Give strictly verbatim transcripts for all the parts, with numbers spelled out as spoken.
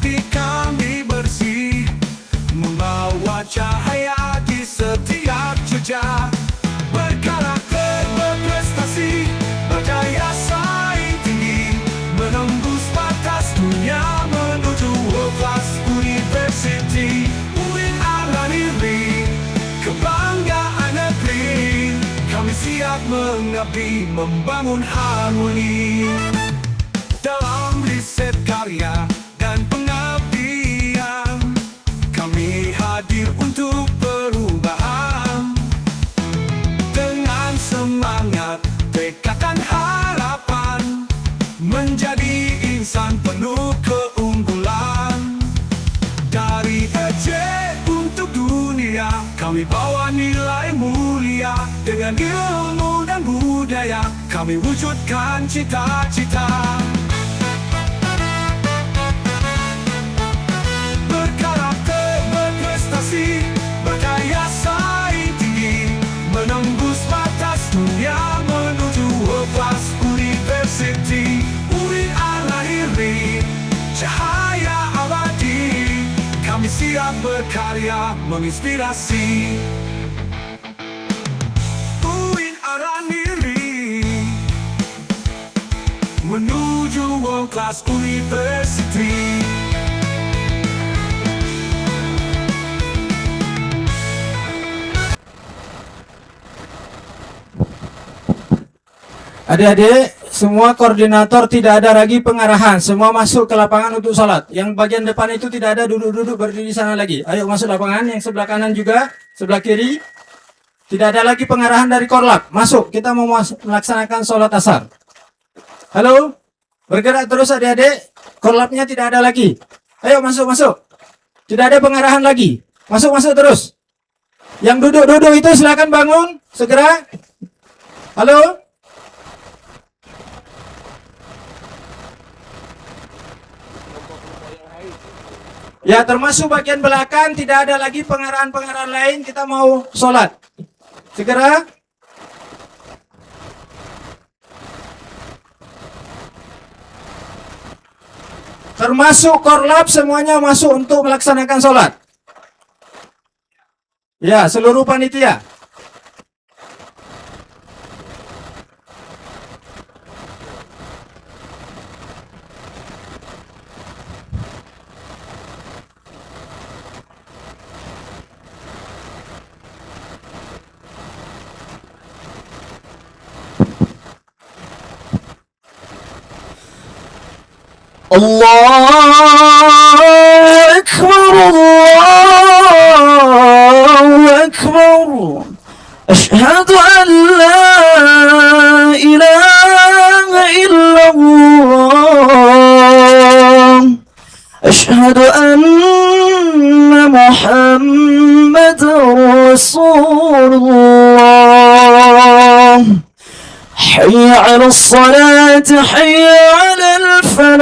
Kami bersih, membawa cahaya di setiap jejak. Berkarakter, berprestasi, berdaya saing tinggi, menembus batas dunia menuju world class university. UIN Araniri, kebanggaan negeri. Kami siap mengabdi, membangun harmoni. Dalam riset, karya, dan pengabdian, kami hadir untuk perubahan. Dengan semangat, tekad, dan harapan, menjadi insan penuh keunggulan. Dari ejek untuk dunia, kami bawa nilai mulia. Dengan ilmu dan budaya, kami wujudkan cita-cita. Berkarakter, berprestasi, berdaya saing tinggi, menembus batas dunia menuju world class university. UIN Araniri, cahaya abadi. Kami siap berkarya, menginspirasi. UIN Araniri, menuju world class university. Adik-adik, semua koordinator tidak ada lagi pengarahan, semua masuk ke lapangan untuk salat. Yang bagian depan itu tidak ada duduk-duduk berdiri sana lagi. Ayo masuk lapangan, yang sebelah kanan juga, sebelah kiri. Tidak ada lagi pengarahan dari korlap. Masuk, kita mau mas-, melaksanakan sholat asar. Halo? Bergerak terus adik-adik. Korlapnya tidak ada lagi. Ayo masuk, masuk. Tidak ada pengarahan lagi. Masuk, masuk terus. Yang duduk-duduk itu silakan bangun segera. Halo? Ya, termasuk bagian belakang, tidak ada lagi pengarahan-pengarahan lain, kita mau sholat. Segera. Termasuk korlap, semuanya masuk untuk melaksanakan sholat. Ya, seluruh panitia. الله أكبر، الله أكبر. أشهد أن لا إله إلا الله. أشهد أن محمدا رسول الله. حي على الصلاة، حي على الفلاح.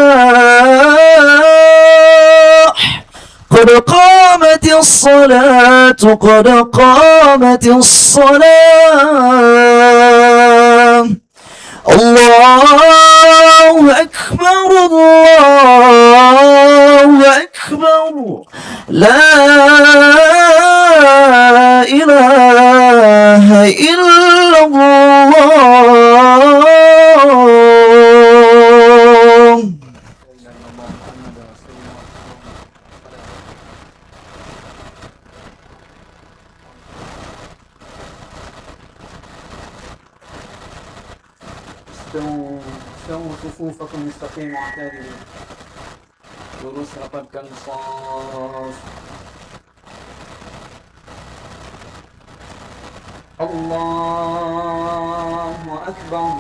قد قامت الصلاة، قد قامت الصلاة. الله أكبر، الله أكبر. لا إله إلا الله. استووا، استووا صفوفكم، استقيموا، اعتدلوا. Lurus, rapatkan saf. Allahu Akbar.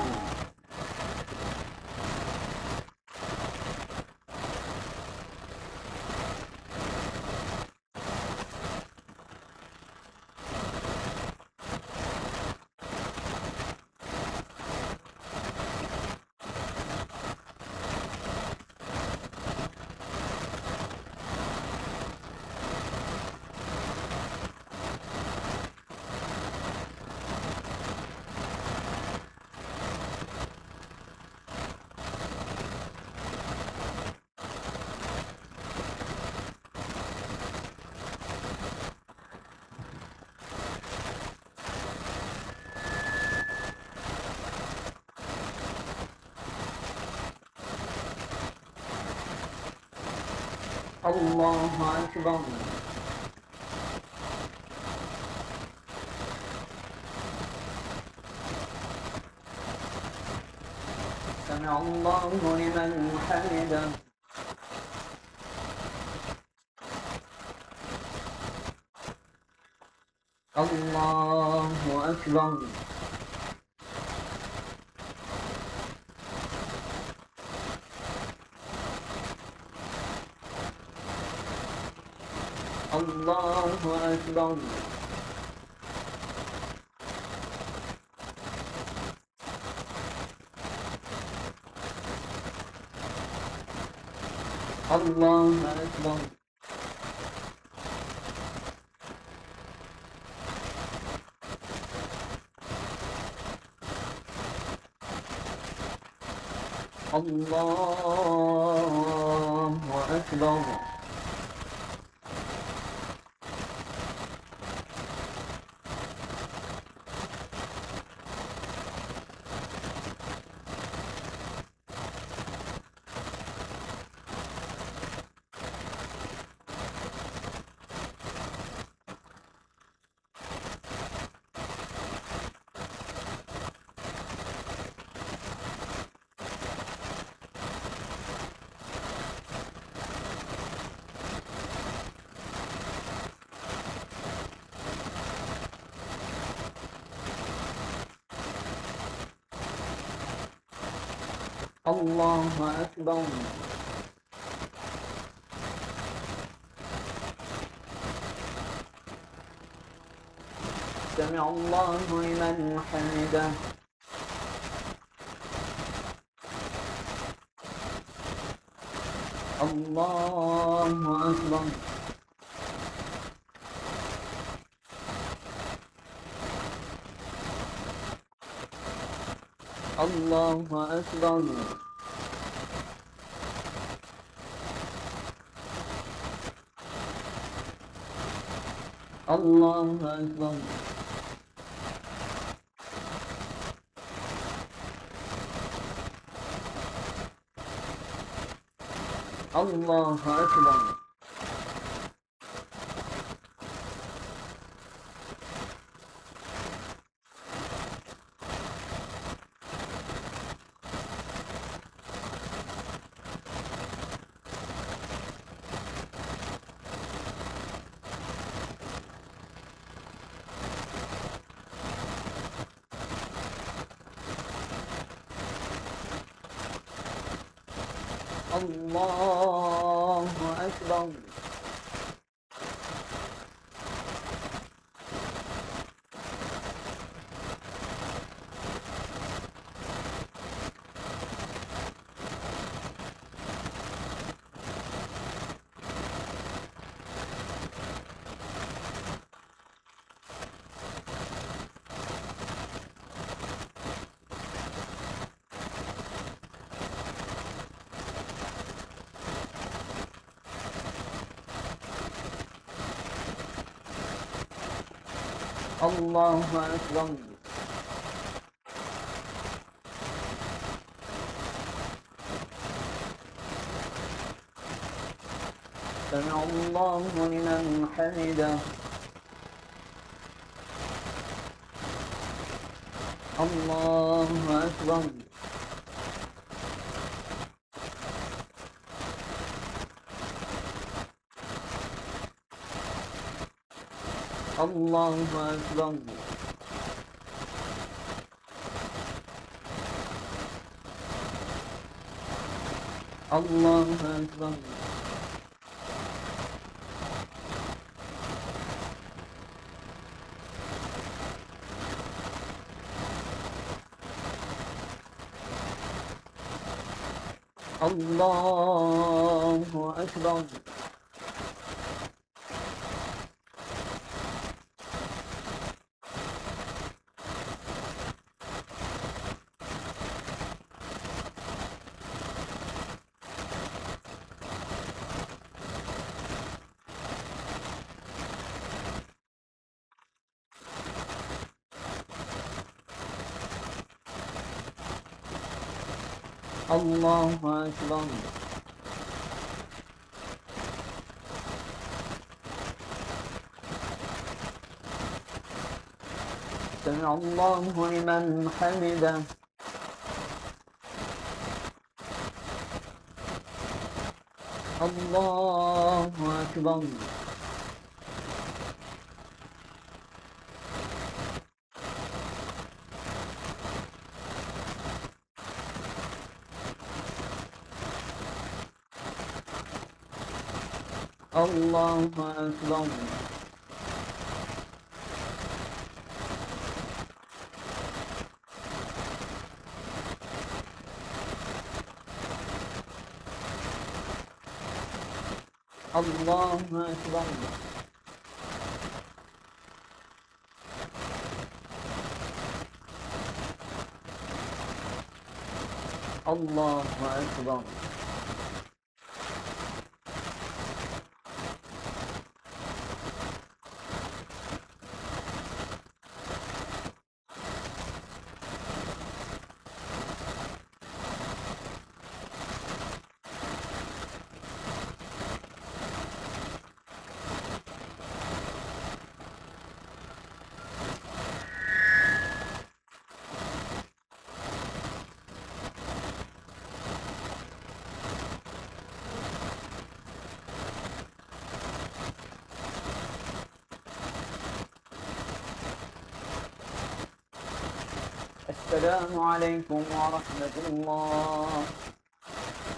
الله أكبر. سمع الله لمن حمده. الله أكبر. الله أكبر. الله أكبر. الله أكبر. الله أكبر. سمع الله لمن حمده. الله أكبر. الله أكبر. الله أكبر. الله أكبر. الله أكبر. الله أكبر. سمع الله لمن حمده. الله أكبر. الله أكبر. الله أكبر. الله أكبر. الله أكبر. سمع الله لمن حمده. الله أكبر. الله أكبر. الله أكبر. الله أكبر. السلام عليكم ورحمة الله.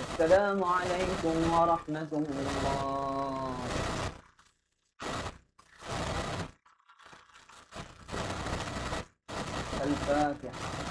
السلام عليكم ورحمة الله. الفاتحة.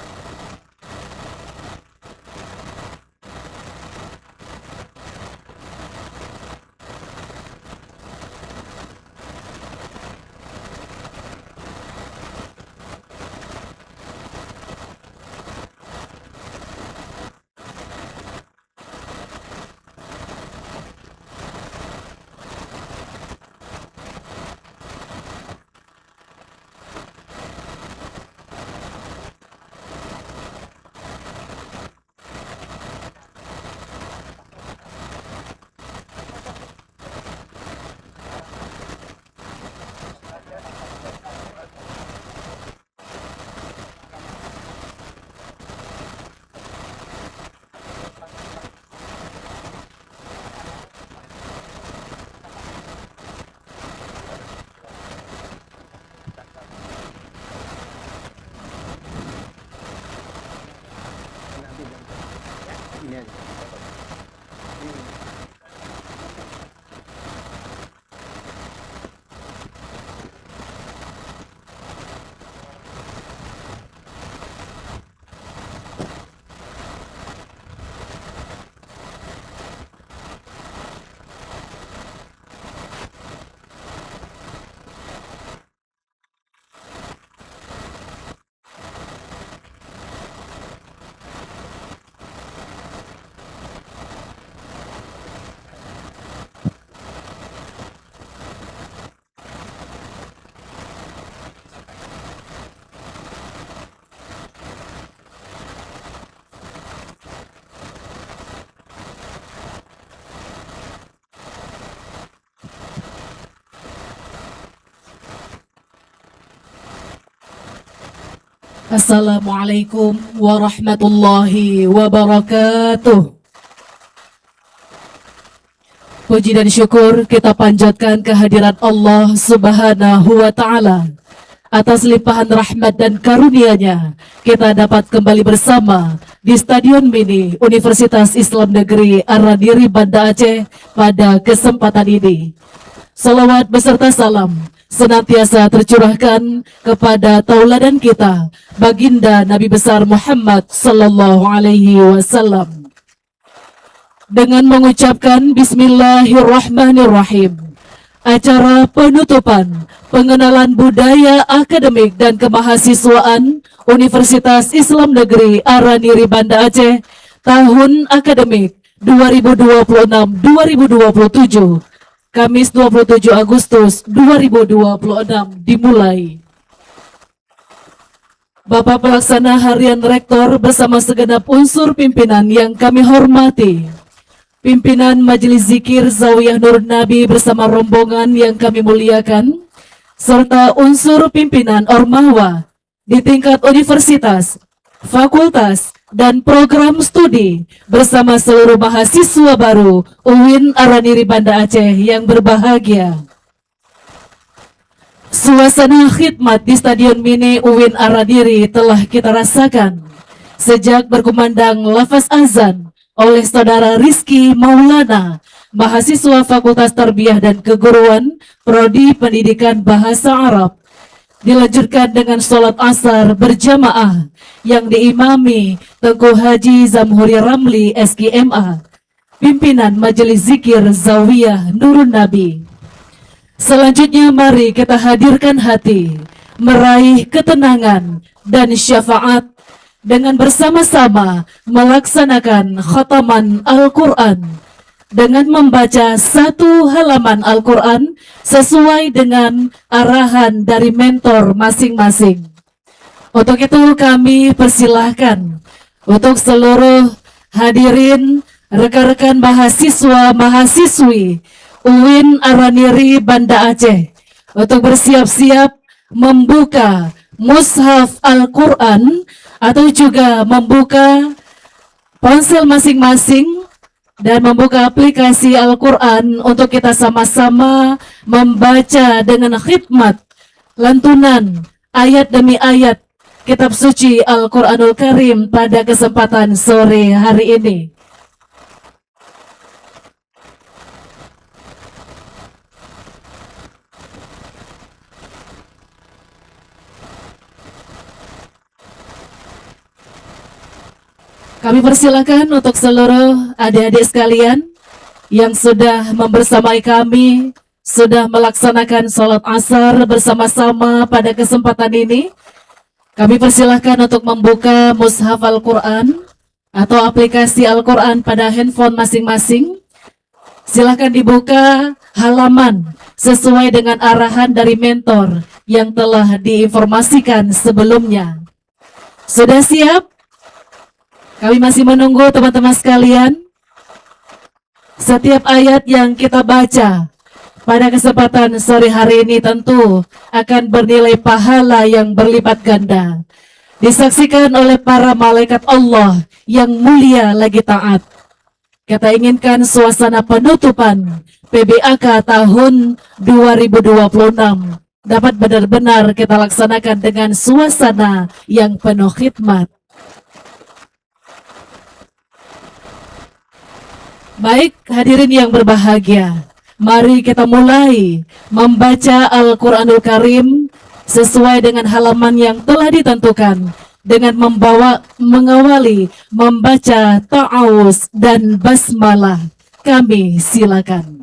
Assalamualaikum warahmatullahi wabarakatuh. Puji dan syukur kita panjatkan kehadirat Allah Subhanahu wa Ta'ala. Atas limpahan rahmat dan karunia-Nya, kita dapat kembali bersama di Stadion Mini Universitas Islam Negeri Araniri Banda Aceh pada kesempatan ini. Salawat beserta salam senantiasa tercurahkan kepada tauladan kita, Baginda Nabi Besar Muhammad sallallahu alaihi wasallam. Dengan mengucapkan bismillahirrahmanirrahim, acara penutupan pengenalan budaya akademik dan kemahasiswaan Universitas Islam Negeri Araniri Banda Aceh tahun akademik dua ribu dua puluh enam dua ribu dua puluh tujuh, Kamis dua puluh tujuh Agustus dua ribu dua puluh enam dimulai. Bapak Pelaksana Harian Rektor bersama segenap unsur pimpinan yang kami hormati, pimpinan Majelis Zikir Zawiyah Nur Nabi bersama rombongan yang kami muliakan, serta unsur pimpinan Ormawa di tingkat universitas, fakultas, dan program studi bersama seluruh mahasiswa baru UIN Araniri Banda Aceh yang berbahagia. Suasana khidmat di Stadion Mini UIN Araniri telah kita rasakan sejak berkumandang lafaz azan oleh Saudara Rizky Maulana, mahasiswa Fakultas Tarbiyah dan Keguruan, Prodi Pendidikan Bahasa Arab. Dilanjutkan dengan salat asar berjamaah yang diimami Teungku Haji Zamhuri Ramli, S G M A, pimpinan Majelis Zikir Zawiyah Nurun Nabi. Selanjutnya, mari kita hadirkan hati, meraih ketenangan dan syafaat dengan bersama-sama melaksanakan khataman Al-Quran dengan membaca satu halaman Al-Quran sesuai dengan arahan dari mentor masing-masing. Untuk itu, kami persilahkan untuk seluruh hadirin, rekan-rekan mahasiswa-mahasiswi UIN Araniri Banda Aceh untuk bersiap-siap membuka mushaf Al-Quran atau juga membuka ponsel masing-masing dan membuka aplikasi Al-Quran untuk kita sama-sama membaca dengan khidmat lantunan ayat demi ayat Kitab Suci Al-Quranul Karim pada kesempatan sore hari ini. Kami persilakan untuk seluruh adik-adik sekalian yang sudah membersamai kami, sudah melaksanakan salat asar bersama-sama pada kesempatan ini. Kami persilakan untuk membuka mushaf Al-Quran atau aplikasi Al-Quran pada handphone masing-masing. Silakan dibuka halaman sesuai dengan arahan dari mentor yang telah diinformasikan sebelumnya. Sudah siap? Kami masih menunggu teman-teman sekalian. Setiap ayat yang kita baca pada kesempatan sore hari ini tentu akan bernilai pahala yang berlipat ganda. Disaksikan oleh para malaikat Allah yang mulia lagi taat. Kita inginkan suasana penutupan P B A K tahun dua ribu dua puluh enam dapat benar-benar kita laksanakan dengan suasana yang penuh khidmat. Baik, hadirin yang berbahagia, mari kita mulai membaca Al-Quranul Karim sesuai dengan halaman yang telah ditentukan dengan membawa, mengawali membaca ta'awuz dan basmalah. Kami silakan.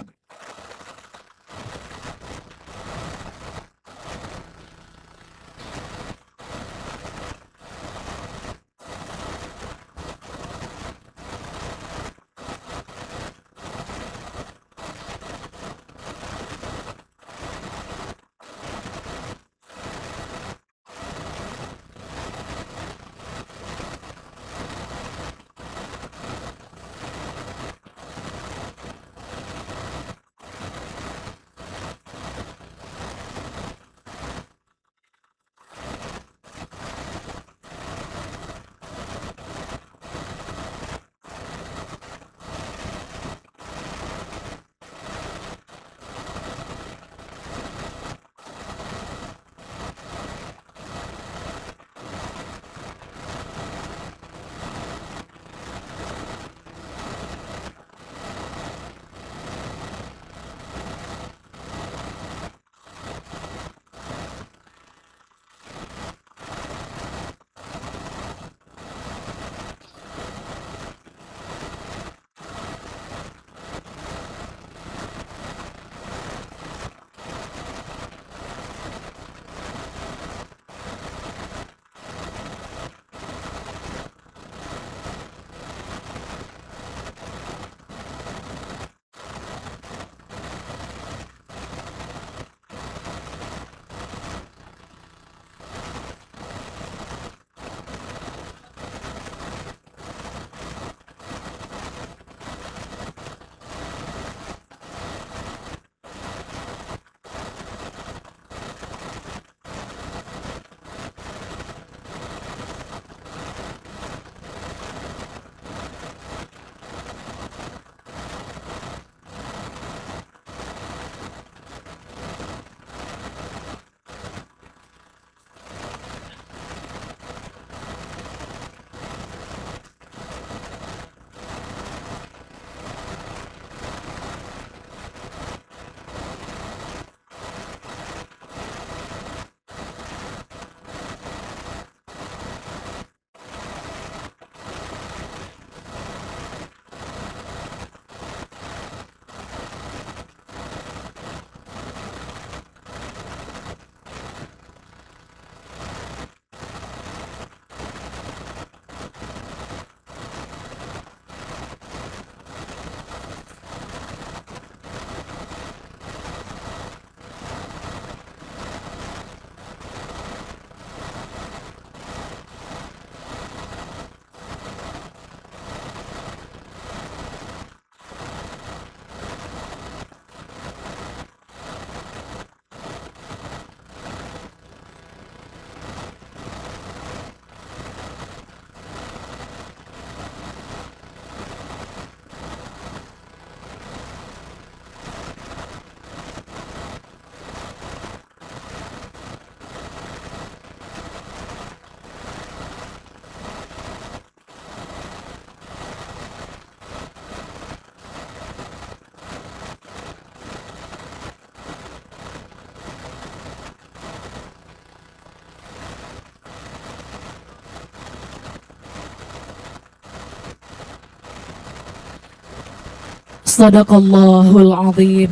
Sadaqallahul azim.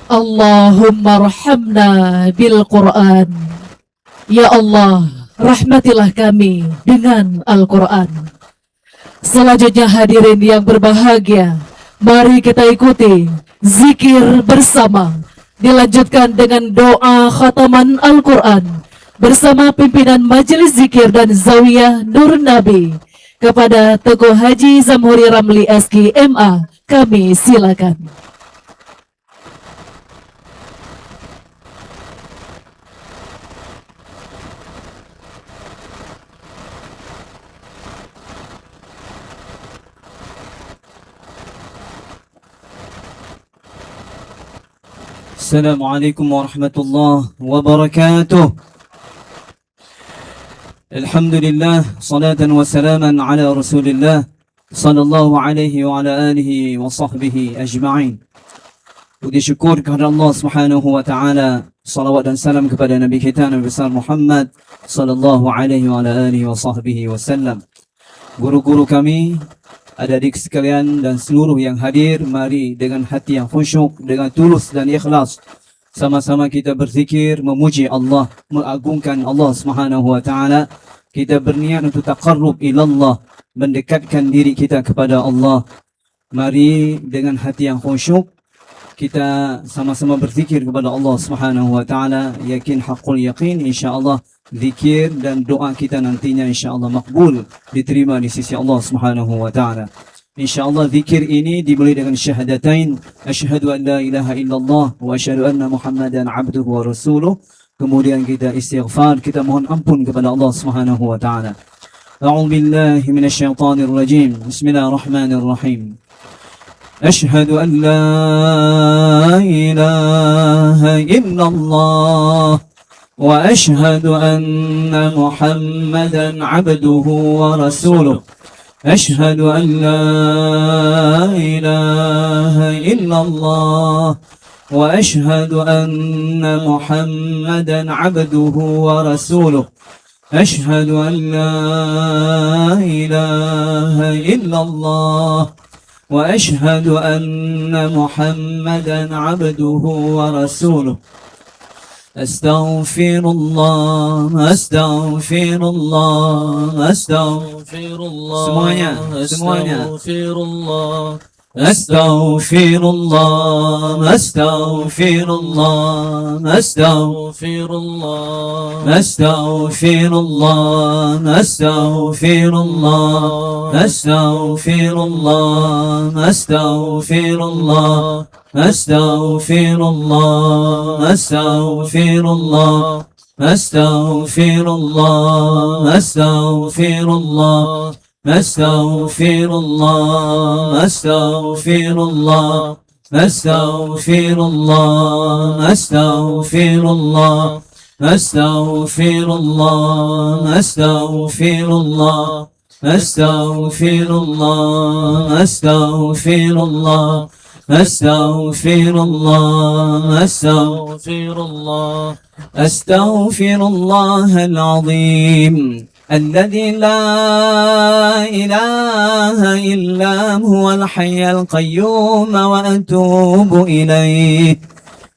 Allahummarhamna bil Qur'an. Ya Allah, rahmatilah kami dengan Al-Quran. Selanjutnya, hadirin yang berbahagia, mari kita ikuti zikir bersama, dilanjutkan dengan doa khataman Al-Quran bersama pimpinan Majelis Zikir dan Zawiyah Nur Nabi. Kepada Teungku Haji Zamhuri Ramli, S K, M A, kami silakan. Assalamualaikum warahmatullahi wabarakatuh. Alhamdulillah, salatan wa salaman ala Rasulillah, sallallahu alaihi wa ala alihi wa sahbihi ajma'in. Puji syukur keupada Allah Subhanahu wa Ta'ala, salawat dan salam kepada Nabi kita, Nabi besar Muhammad, sallallahu alaihi wa ala alihi wa sahbihi wasallam. Guru-guru kami, adik-adik sekalian dan seluruh yang hadir, mari dengan hati yang khusyuk, dengan tulus dan ikhlas, sama-sama kita berzikir, memuji Allah, mengagungkan Allah Subhanahu wa Ta'ala. Kita berniat untuk taqarrub ilallah, mendekatkan diri kita kepada Allah. Mari dengan hati yang khusyuk, kita sama-sama berzikir kepada Allah Subhanahu wa Ta'ala. Yakin, haqqul yakin, insya-Allah zikir dan doa kita nantinya, insya-Allah, makbul, diterima di sisi Allah Subhanahu wa Ta'ala. Insya-Allah, zikir ini dimulai dengan syahadatain, asyhadu an la ilaha illallah wa asyhadu anna Muhammadan abduhu wa rasuluh. Kemudian kita istighfar, kita mohon ampun kepada Allah Subhanahu wa Ta'ala. A'udzubillahi minasyaitonirrajim. Bismillahirrahmanirrahim. Asyhadu an la ilaha illallah wa asyhadu anna Muhammadan abduhu wa rasuluh. Asyhadu an la ilaha illallah wa asyhadu anna Muhammadan abduhu wa rasuluh. Asyhadu an la ilaha illallah wa asyhadu anna Muhammadan abduhu wa rasuluh. Astaghfirullah, astaghfirullah, astaghfirullah. Semuanya, semuanya. Astaghfirullah. Astaghfirullah, astaghfirullah, astaghfirullah. Astaghfirullah, astaghfirullah, astaghfirullah, astaghfirullah. Astaghfirullah, astaghfirullah, astaghfirullah, astaghfirullah. Astaghfirullah, astaghfirullah, astaghfirullah, astaghfirullah. Astaghfirullah, astaghfirullah, astaghfirullah, astaghfirullah. Astaghfirullah, astaghfirullah. Astaghfirullahal azim. Alladzi la ilaha illa huwal hayyul qayyum wa atubu ilaih.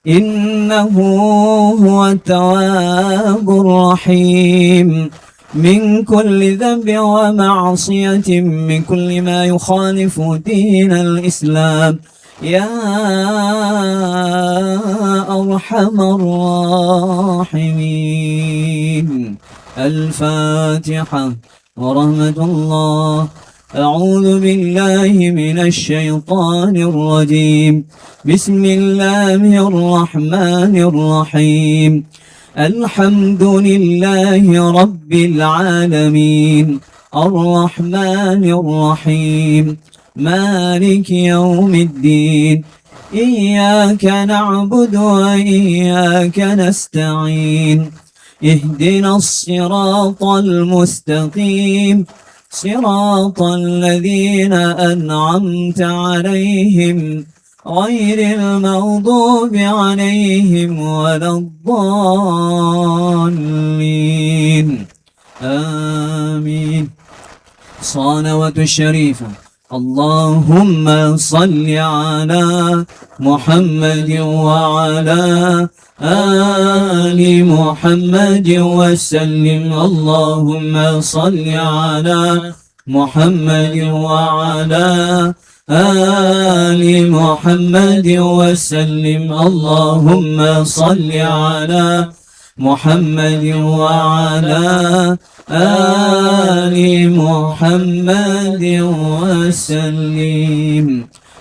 Innahu huwat tawwabur rahim. Min kulli dhanbin wa ma'siyatin, min kulli ma yukhalifu dinal Islam. Ya arhamar rahimin. Al-Fatihah. Warahmatullah. A'udzu billahi minasy syaithanir rajim. Bismillahirrahmanirrahim. Alhamdulillahi rabbil alamin. Arrahmanirrahim. Maliki yaumiddin. Iyyaka na'budu wa iyyaka nasta'in. Ihdinas siratal mustaqim. Siratal ladzina an'amta 'alaihim, ghairil maghdubi 'alaihim waladdallin. Amin. Salawatu syarifah. اللهم صل على محمد وعلى آل محمد وسلم. اللهم صل على محمد وعلى آل محمد وسلم. اللهم صل على محمد وعلى آل محمد وسلم.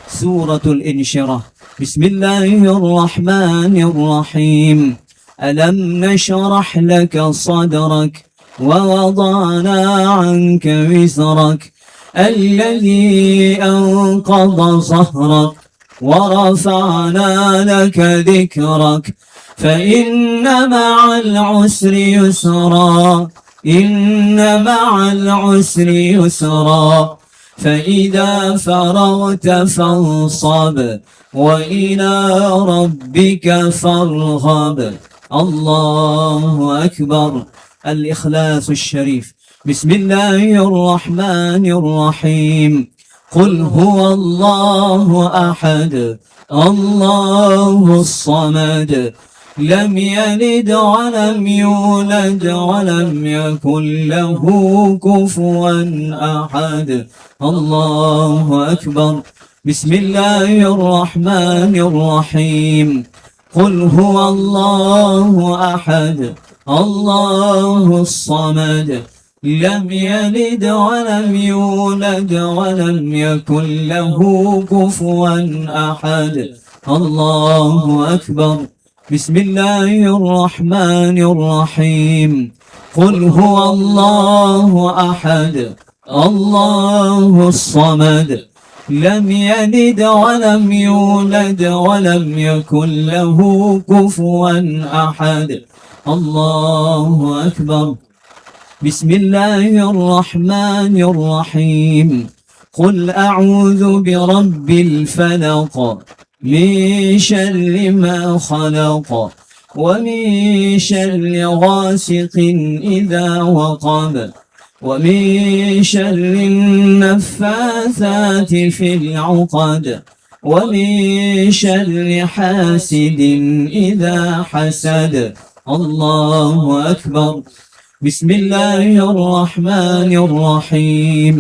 سورة الانشراح. بسم الله الرحمن الرحيم. ألم نشرح لك صدرك ووضعنا عنك وزرك الذي أنقض ظهرك ورفعنا لك ذكرك فإن مع العسر يسرا. إن مع العسر يسرا. فإذا فرغت فانصب وإلى ربك فارغب. الله أكبر. الإخلاص الشريف. بسم الله الرحمن الرحيم. قل هو الله أحد، الله الصمد، لم يلد ولم يولد ولم يكن له كفوا أحد. الله أكبر. بسم الله الرحمن الرحيم. قل هو الله أحد، الله الصمد، لم يلد ولم يولد ولم يكن له كفوا أحد. الله أكبر. بسم الله الرحمن الرحيم. قل هو الله أحد، الله الصمد، لم يلد ولم يولد ولم يكن له كفوا أحد. الله أكبر. بسم الله الرحمن الرحيم. قل أعوذ برب الفلق، من شر ما خلق، ومن شر غاسق إذا وقب، ومن شر النفاثات في العقد، ومن شر حاسد إذا حسد. الله أكبر. بسم الله الرحمن الرحيم.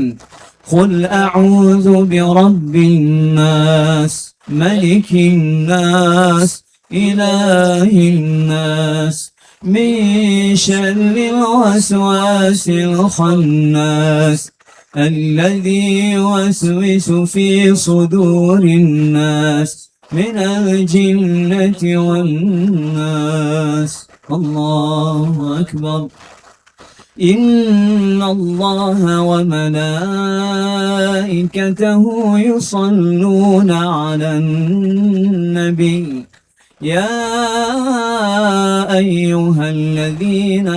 قل أعوذ برب الناس، ملك الناس، إله الناس، من شر الوسواس الخناس، الذي يوسوس في صدور الناس، من الجنة والناس. الله أكبر. إن الله وملائكته يصلون على النبي. يا أيها الذين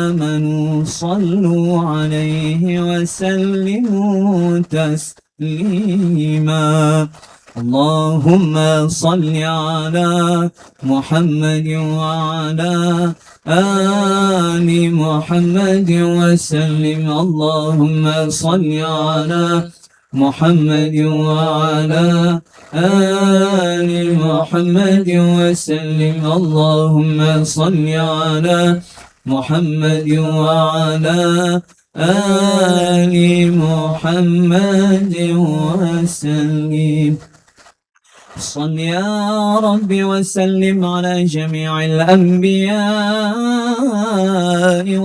آمنوا صلوا عليه وسلموا تسليما. اللهم صل على محمد وعلى آل محمد وسلم. اللهم صل على محمد وعلى آل محمد وسلم. اللهم صل على محمد وعلى آل محمد وسلم. صل يا رب وسلم على جميع الأنبياء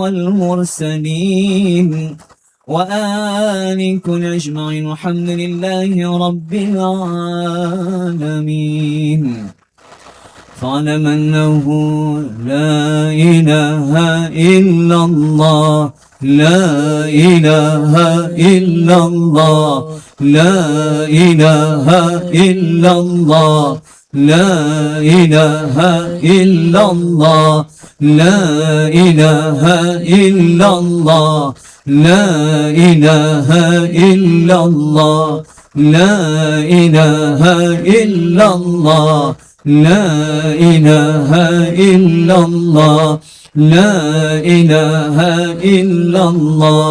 والمرسلين وآل كل أجمعين. والحمد لله رب العالمين. فاعلم أنه لا إله إلا الله، لا إله إلا الله، لا إله إلا الله، لا إله إلا الله، لا إله إلا الله، لا إله إلا الله، لا إله إلا الله، لا إله إلا الله، لا إله إلا الله،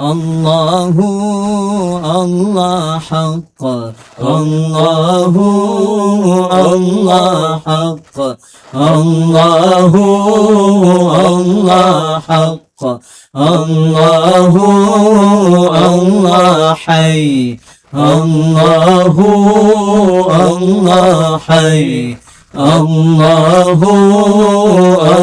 الله، الله حق. الله، الله حق. الله، الله حق. الله، الله حي. الله، الله حي. الله،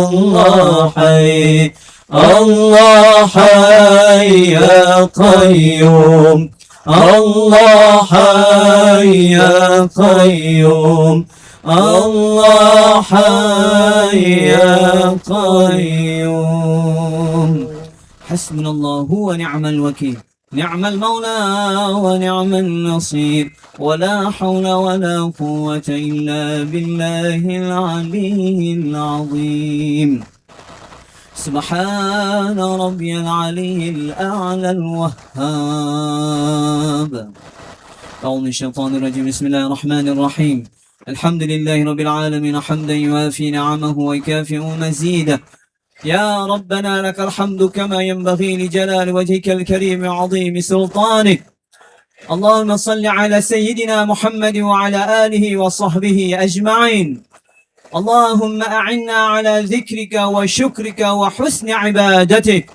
الله حي. الله حي يا قيوم. الله حي يا قيوم. الله حي يا قيوم. حسبنا الله ونعم الوكيل. نعم المولى ونعم النصير. ولا حول ولا قوة إلا بالله العلي العظيم. سبحان ربي العلي الأعلى الوهاب. أعوذ من الشيطان الرجيم. بسم الله الرحمن الرحيم. الحمد لله رب العالمين، حمدا يوافي نعمه ويكافئ مزيده. يا ربنا لك الحمد كما ينبغي لجلال وجهك الكريم وعظيم سلطانك. اللهم صل على سيدنا محمد وعلى آله وصحبه أجمعين. اللهم أعنا على ذكرك وشكرك وحسن عبادتك.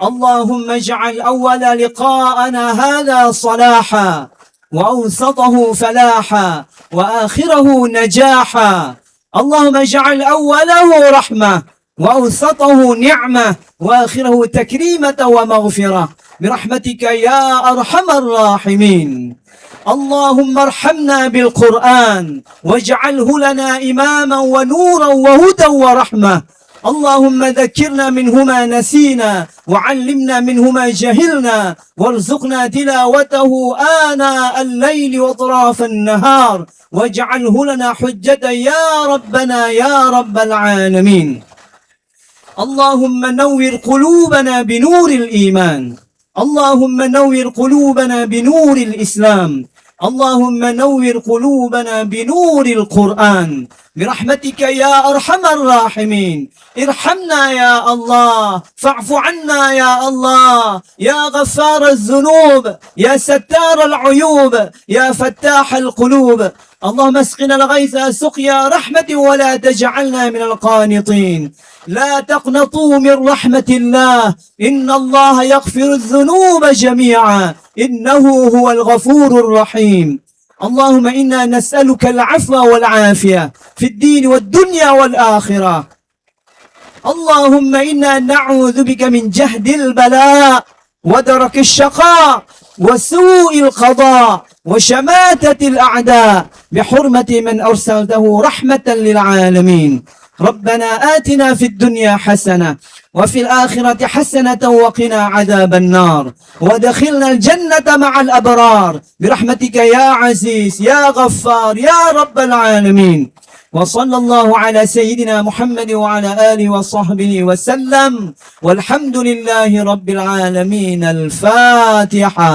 اللهم اجعل أول لقاءنا هذا صلاحا، وأوسطه فلاحا، وآخره نجاحا. اللهم اجعل أوله رحمة، وأوسطه نعمة، وآخره تكريمة ومغفرة، برحمتك يا أرحم الراحمين. اللهم ارحمنا بالقرآن، واجعله لنا إماما ونورا وهدى ورحمة. اللهم ذكرنا منه ما نسينا، وعلمنا منه ما جهلنا، وارزقنا تلاوته آناء الليل وأطراف النهار، واجعله لنا حجة يا ربنا يا رب العالمين. اللهم نور قلوبنا بنور الإيمان. اللهم نور قلوبنا بنور الإسلام. اللهم نور قلوبنا بنور القرآن. برحمتك يا أرحم الراحمين. ارحمنا يا الله. فاعف عنا يا الله. يا غفار الذنوب. يا ستار العيوب. يا فتاح القلوب. اللهم اسقنا الغيث سقيا رحمة ولا تجعلنا من القانطين. لا تقنطوا من رحمة الله. إن الله يغفر الذنوب جميعا. إنه هو الغفور الرحيم. اللهم إنا نسألك العفو والعافية في الدين والدنيا والآخرة. اللهم إنا نعوذ بك من جهد البلاء ودرك الشقاء وسوء القضاء وشماتة الأعداء بحرمة من أرسلته رحمة للعالمين. ربنا آتنا في الدنيا حسنة وفي الآخرة حسنة وقنا عذاب النار وأدخلنا الجنة مع الأبرار برحمتك يا عزيز يا غفار يا رب العالمين. وصلى الله على سيدنا محمد وعلى آله وصحبه وسلم. والحمد لله رب العالمين. الفاتحة.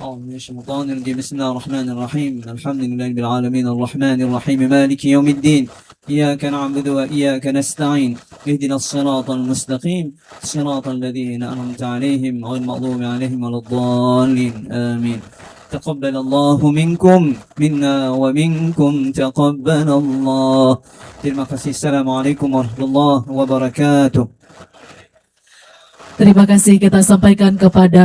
أعوذ بالله من الشيطان الرجيم. بسم الله الرحمن الرحيم. الحمد لله رب العالمين. الرحمن الرحيم. مالك يوم الدين. إياك نعبد وإياك نستعين. اهدنا الصراط المستقيم. صراط الذين أنعمت عليهم غير المغضوب عليهم ولا الضالين. آمين. تقبل الله منكم منا ومنكم تقبل الله. Terima kasih. Assalamualaikum warahmatullahi wabarakatuh. Terima kasih kita sampaikan kepada